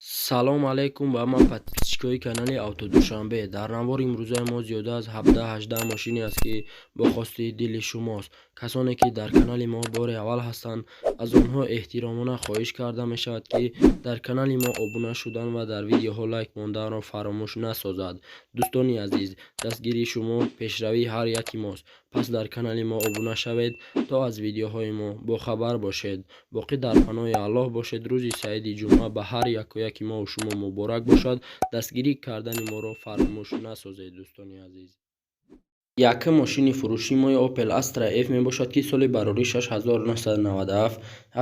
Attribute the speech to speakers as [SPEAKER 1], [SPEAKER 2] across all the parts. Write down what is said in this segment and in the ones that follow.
[SPEAKER 1] Салом алейкум ба ҳама подписчикои канали Автодушанбе. Дар навори имрӯзаи мо зиёда аз 17-18 мошине аст, ки бо хости дили шумост. Касоне ки дар канали мо бори аввал ҳастанд, аз онҳо эҳтиромона хоҳиш карда мешавад, ки дар канали мо обуна шудан ва дар видеоҳо лайк монданро фаромӯш насозад. Дӯстони азиз, дастгирии шумо пешравии ҳар яки мост. Пас дар канали мо обуна шавед, то аз видеоҳои мо бохабар бошед. Боқӣ дар паноҳи Аллоҳ бошед. Рӯзи саиди ҷумъа ба ҳар яку яки мову шумо муборак бошад. Дастгирӣ кардани моро фаромӯш насозед, дӯстони азиз. Якум мошини фурӯшии мои Opel Astra F мебошад, ки соли барорӣ 6997,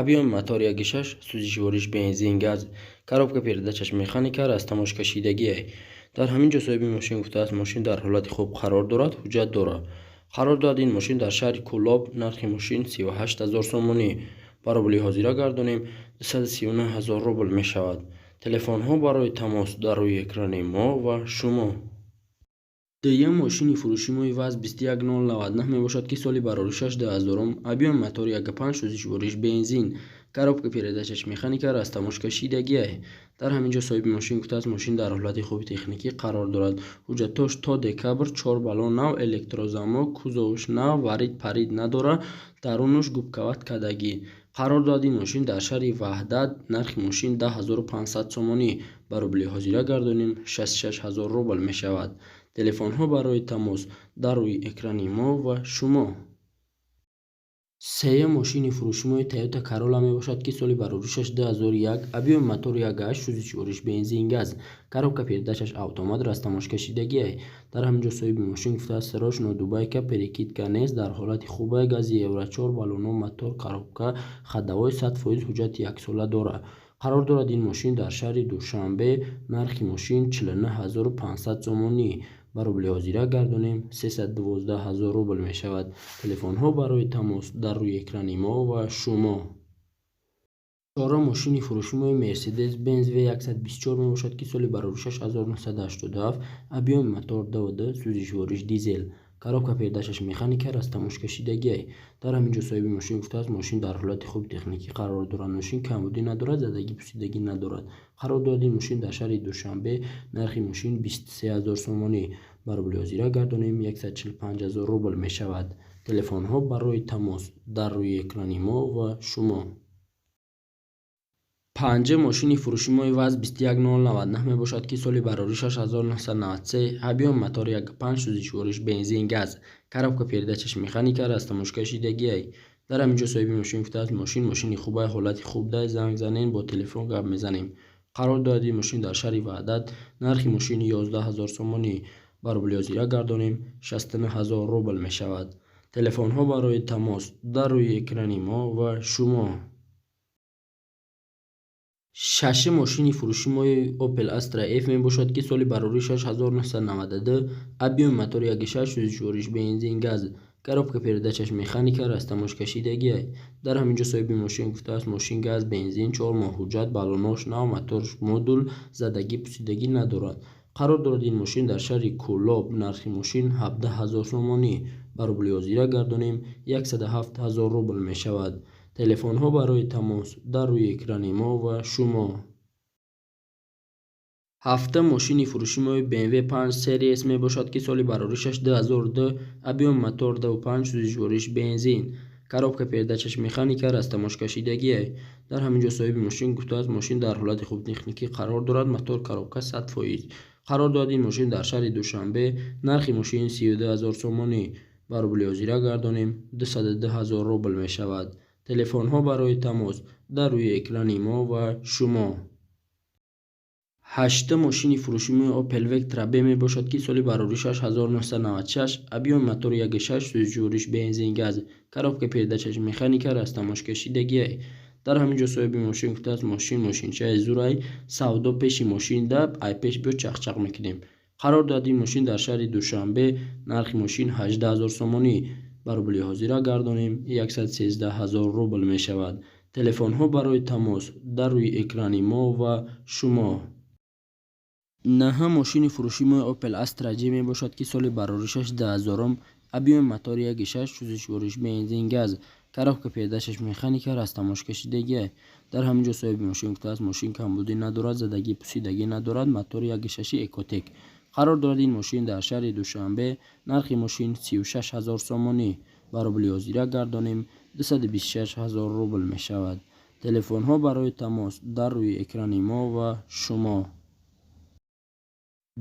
[SPEAKER 1] объёми мотор 1,6, сӯзишвориш бензин, газ, коробка передачаш механика, растаможкашидагие. Дар ҳамин ҷо соҳиби мошин гуфтааст, мошин дар ҳолати хуб қарор дорад, ҳуҷҷат дорад. Қарор дорад ин мошин дар шаҳри Кӯлоб. Нархи мошин 38 000 сомонӣ. Ба рубли ҳозира гардонем, 239 ҳазор рубл мешавад. Телефонҳо барои тамос дар рӯи экрани мо ва шумо. Дуюм мошини фурӯшии мои ВАЗ 21099 мебошад, ки соли бароришаш 2000, объёми мотор 1,5, сӯзишвориш бензин, коробка передачаш механика, растаможкашидагие. Дар ҳамин ҷо соҳиби мошин гуфтааст, мошин дар ҳолати хуби техникӣ қарор дорад, ҳуҷҷатҳош то декабр, чор баллон нав, электрозамок, кузовш нав, варид парид надорад, дарунаш губковать кардагӣ. Қарор дорад ин мошин дар шаҳри Ваҳдат. Нархи мошин 10 500 сомонӣ. Ба рубли ҳозира гардонем, 66 ҳазор рубл мешавад. Телефонҳо барои тамос дар рӯи экрани мо ва шумо. Сеюм мошини фурӯшии Toyota Corolla мебошад, ки соли бароришаш 2001, объёми мотор 1,8, сӯзишвориш бензин, газ, коробка передачаш автомат, растаможкашидагие. Дар ҳамин ҷо соҳиби мошин гуфтааст, срочно дубайка, перекидка нест, дар ҳолати хубе, гази евро 4, баллоно, мотор, коробка ходовой 100%, ҳуҷҷати яксола дорад. Қарор дорад ин мошин дар шаҳри Душанбе. Нархи мошин 49 500 сомонӣ. Ба рубли ҳозира гардонем, 312 ҳазор рубл мешавад. Телефонҳо барои тамос дар рӯи экрани мо ва шумо. Чорум мошини фурӯшии Мерседес Бенз В124 мебошад, ки соли бароришаш 1987, объёми мотор 2,2, сӯзишвориш дизел, коробка передачаш механика, растаможкашидагие. Дар ҳамин ҷо соҳиби мошин гуфтааст, мошин дар ҳолати хуби техникӣ қарор дорад, мошин камбудӣ надорад, задагӣ пусидагӣ надорад. Қарор дорад ин мошин дар шаҳри Душанбе. Нархи мошин 23 ҳазор сомонӣ. Ба рубли ҳозира гардонем, 145 ҳазор рубл мешавад. Телефонҳо барои тамос дар рӯи экрани мо ва шумо. Панҷум мошини фурӯшии мои ВАЗ 21099 мебошад, ки соли бароришаш 1993, объёми мотор 1,5, сӯзишвориш бензин, газ, коробка передачаш механика, растаможкашидагие. Дар ҳамин ҷо соҳиби мошин гуфтааст, мошин мошини хубай, ҳолати хуб дай, занг занем, бо телефон гап мезанем. Қарор дорад ин мошин дар шаҳри Ваҳдат. Нархи мошин 11 ҳазор сомонӣ. Ба рубли ҳозира гардонем, 69 ҳазор рубл мешавад. Телефонҳо барои тамос дар рӯи экрани мо ва шумо. Шашум мошини фурӯшии мои Opel Astra F мебошад, ки соли бароришаш 1992, объёми мотор 1,6, сӯзишвориш бензин, газ, коробка передачаш механика, растаможкашидагие. Дар ҳамин ҷо соҳиби мошин гуфтааст, мошин газ, бензин, 4 моҳ ҳуҷҷат, баллонош нав, моторш модул, задагӣ пусидагӣ надорад. Қарор дорад ин мошин дар шаҳри Кӯлоб. Нархи мошин 17 ҳазор сомонӣ. Ба рубли ҳозира гардонем, 107 ҳазор рубл мешавад. Телефонҳо барои тамос дар рӯи экрани мо ва шумо. Ҳафтум мошини фурӯшии мои BMW 5 Series мебошад, ки соли бароришаш 2002, объёми мотор 2,5, сӯзишвориш бензин, коробка передачаш механика, растаможкашидагие. Дар ҳамин ҷо соҳиби мошин гуфтааст, мошин дар ҳолати хуби техникӣ қарор дорад, мотор, коробка 100%. Қарор дорад ин мошин дар шаҳри Душанбе. Нархи мошин 32 ҳазор сомонӣ. Ба рубли ҳозира гардонем, 202 ҳазор рубл мешавад. Телефонҳо барои тамос дар рӯи экрани мо ва шумо. Ҳаштум мошини фурӯшии мои Opel Vectra B мебошад, ки соли бароришаш 1996, объёми мотор 1,6, сӯзишвориш бензин, газ, коробка передачаш механика, растаможкашидагие. Дар ҳамин ҷо соҳиби мошин гуфтааст, мошин мошинчаи зурай, савдо пеши мошин да ай пеш биё, чақчақ мекунем. Қарор дорад ин мошин дар шаҳри Душанбе. Нархи мошин 18 ҳазор сомонӣ. Ба рубли ҳозира гардонем, 113 ҳазор рубл мешавад. Телефонҳо барои тамос дар рӯи экрани мо ва шумо. Наҳум мошини фурӯшии мои Opel Astra J мебошад, ки соли бароришаш 2000, объёми мотор 1,6, сӯзишвориш бензин, газ. Коробка передачаш механика, растаможкашидагиай. Дар ҳамин ҷо соҳиби мошин гуфтааст, мошин камбудӣ надорад, задагӣ, пусидагӣ надорад, мотори 1,6 Экотек. Қарор дорад ин мошин дар шаҳри Душанбе. Нархи мошин 36 ҳазор сомонӣ. Ба рубли ҳозира гардонем, 226 ҳазор рубл мешавад. Телефонҳо барои тамос дар рӯи экрани мо ва шумо.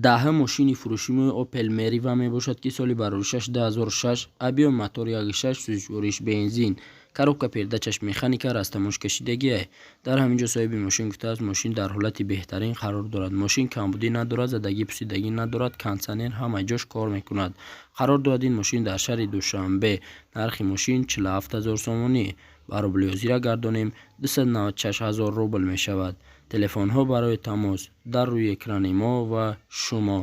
[SPEAKER 1] Даҳум мошини фурӯшимои Opel Meriva мебошад, ки соли бароришаш 2006, объёми мотор 1,6, сӯзишвориш бензин, коробка передачаш механика, растаможкашидагиай. Дар ҳамин ҷо соҳиби мошин гуфтааст, мошин дар ҳолати беҳтарин қарор дорад. Мошин камбудӣ надорад, задагӣ, пусидагӣ надорад, кондитсионер ҳама ҷош кор мекунад. Қарор дорад ин мошин дар шаҳри Душанбе. Нархи мошин 47 ҳазор сомонӣ. Ба рубли ҳозира гардонем, 296 ҳазор рубл мешавад. Телефонҳо барои тамос дар рӯи экрани мо ва шумо.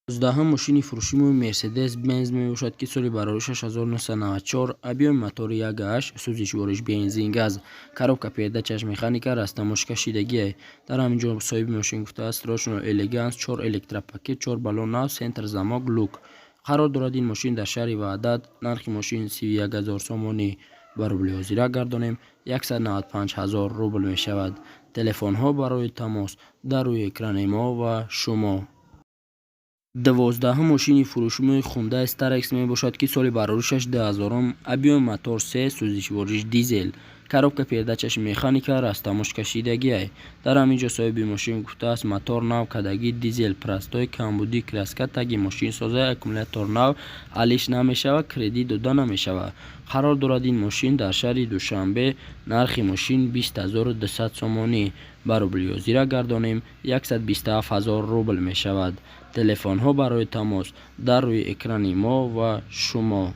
[SPEAKER 1] 19-ум мошини фурӯшимои Мерседес Бенз мебошад, ки соли бароришаш 1994, объёми мотори 1,8, сӯзишвориш бензин, газ, коробка передачаш механика, растаможкашидагиай. Дар ҳамин ҷо соҳиби мошин гуфтааст, срочно, элеганс, чор электропакет, чор баллон нав, центр замок, люк. Қарор дорад ин мошин дар шаҳри Ваҳдат. Нархи мошин 31 ҳазор сомонӣ. Ба рубли ҳозира гардонем, 195 ҳазор рубл мешавад. Телефонҳо барои тамос дар рӯи экрани мо ва шумо. 12-ум мошини фурӯшимои Хундай Starex мебошад, ки соли бароришаш 2000-ум, объёми мотор 3, сӯзишвориш дизел, коробка передачаш механика, растаможкашидагиай. Дар ҳамин ҷо соҳиби мошин гуфтааст, мотор нав кардагӣ, дизел простой, камбудӣ краска, таги мошин соза, аккумулятор нав, алиш намешавад, кредит дода намешавад. Қарор дорад ин мошин дар шаҳри Душанбе. Нархи мошин 20 200 сомонӣ. Ба рубли ҳозира гардонем, 127 ҳазор рубл мешавад. Телефонҳо барои тамос дар рӯи экрани мо ва шумо.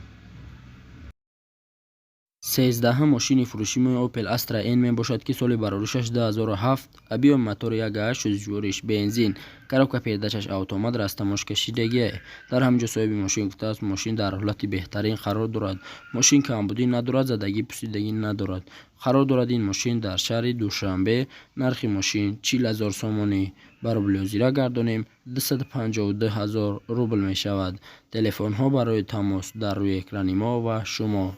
[SPEAKER 1] 13-ум мошини фурӯшимои Opel Astra N мебошад, ки соли бароришаш 2007, объёми мотори 1,8, сӯзишвориш бензин, коробка передачаш автомат, растаможкашидагиай. Дар ҳамин ҷо соҳиби мошин гуфтааст, мошин дар ҳолати беҳтарин қарор дорад. Мошин камбудӣ надорад, задагӣ, пусидагӣ надорад. Қарор дорад ин мошин дар шаҳри Душанбе. Нархи мошин 40 ҳазор сомонӣ. Ба рубли ҳозира гардонем, 252 ҳазор рубл мешавад. Телефонҳо барои тамос дар рӯи экрани мо ва шумо.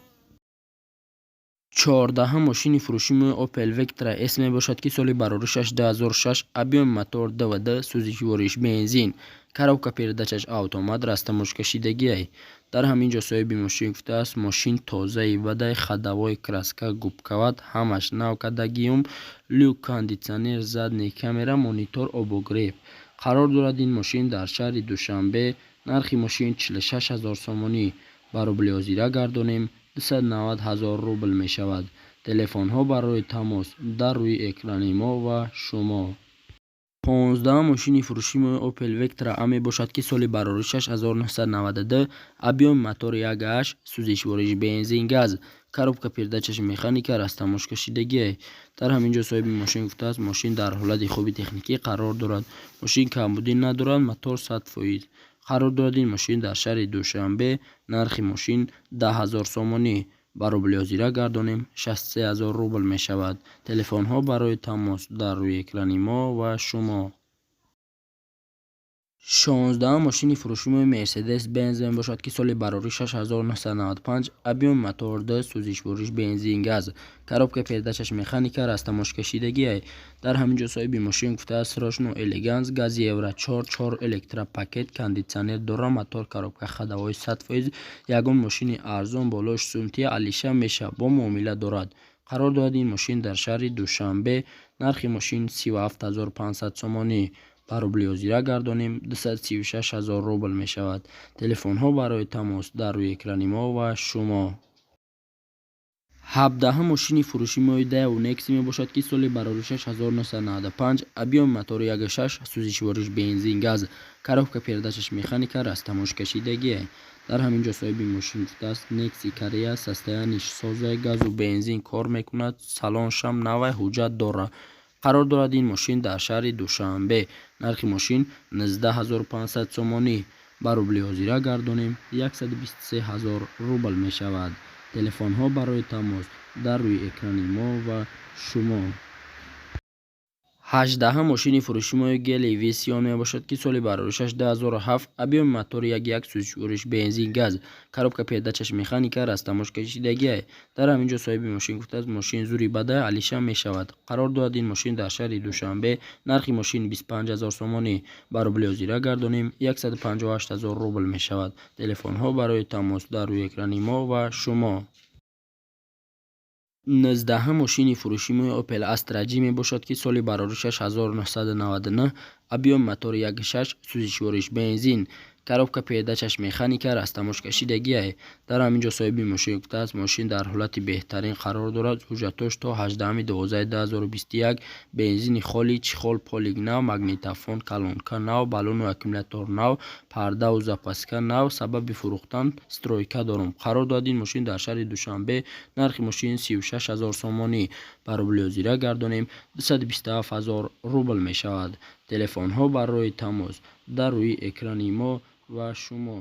[SPEAKER 1] 14-ум мошини фурӯшимои Opel Vectra S мебошад, ки соли бароришаш 2006, объёми мотор 2,2, сӯзишвориш бензин, коробка передачаш автомат, растаможкашидагиай. Дар ҳамин ҷо соҳиби мошин гуфтааст, мошин тозаи бадай, ходовой, краска, губкават ҳамаш нав кардагиюм, люк, кондитсионер, задний камера, монитор, обогрев. Қарор дорад ин мошин дар шаҳри Душанбе. Нархи мошин 46 ҳазор сомонӣ. Ба рубли ҳозира гардонем, 290 ҳазор рубл мешавад. Телефонҳо барои тамос дар рӯи экрани мо ва шумо. 15-ум мошини фурӯшимои Opel Vectra A мебошад, ки соли бароришаш 1992, объёми мотори 1,8, сӯзишвориш бензин, газ, коробка передачаш механика, растаможкашидагиай. Дар ҳамин ҷо соҳиби мошин гуфтааст, мошин дар ҳолати хуби техникӣ қарор дорад. Мошин камбудӣ надорад, мотор 100%. Қарор дорад ин мошин дар шаҳри Душанбе. Нархи мошин 10 ҳазор сомонӣ. Ба рубли ҳозира гардонем, 63 ҳазор рубл мешавад. Телефонҳо барои тамос дар рӯи экрани мо ва шумо. 16-ум мошини фурӯшимои Мерседес Бенз мебошад, ки соли бароришаш 1995, объёми мотор 2, сӯзишвориш бензин, газ, коробка передачаш механика, растаможкашидагиай. Дар ҳамин ҷо соҳиби мошин гуфтааст, срочно, элеганс, газ евро 4, 4 электропакет, кондитсионер дора, мотор, коробка, ходовой 100%, ягон мошини арзон болош сумтия алиша мешавад, бо муомила дорад. Қарор дорад ин мошин дар шаҳри Душанбе. Нархи мошин 37 500 сомонӣ. Ба рубли ҳозира гардонем, 236 ҳазор рубл мешавад. Телефонҳо барои тамос дар рӯи экрани мо ва шумо. 17-ум мошини фурӯшимои Daewoo Nexia мебошад, ки соли бароришаш 1995, объёми мотори 1,6, сӯзишвориш бензин, газ, коробка передачаш механика, растаможкашидагиай. Дар ҳамин ҷо соҳиби мошин гуфтааст, Nexia Корея, состояниш созай, газу бензин кор мекунад, салоншам навай, ҳуҷҷат дорад. Қарор дорад ин мошин дар шаҳри Душанбе. Нархи мошин 19 500 сомонӣ. Ба рубли ҳозира гардонем, 123 ҳазор рубл мешавад. Телефонҳо барои тамос дар рӯи экрани мо ва шумо. 18-ҳам мошини фурӯши Гелий V30 мебошад, ки соли бароришаш 2007, объёми мотори 1.1, сӯзишвориш бензин, газ, коробка передачаш механика, растаможка шидагиай. Дар ҳамин ҷо соҳиби мошин гуфтааст, мошин зури бада, алиша мешавад. Қарор дорад ин мошин дар шаҳри Душанбе. Нархи мошин 25 000 сомонӣ, ба рубли ҳозира гардонем, 158 000 рубл мешавад. Телефонҳо барои тамос дар рӯи экрани мо ва шумо. 19-ҳам мошини фурӯши Opel Astra G мебошад, ки соли бароришаш 1999, объёми мотори 1.6, сӯзишвориш бензин, коробка передачаш механика, растаможка шидагиай. Дар ҳамин ҷо соҳиби мошин гуфтааст, мошин дар ҳолати беҳтарин қарор дорад, ҳуҷҷатҳош то 18.12.2021, бензини холи, чехол, полик нав, магнитофон, колонка нав, баллону аккумулятор нав, пардаву запаска нав. Сабаби фурӯхтан: стройка дорум. Қарор дорад ин мошин дар шаҳри Душанбе. Нархи мошин 36 000 сомонӣ, ба рубли ҳозира гардонем, 227 000 рубл мешавад. Телефонҳо барои тамос дар рӯи экрани мо ва шумо.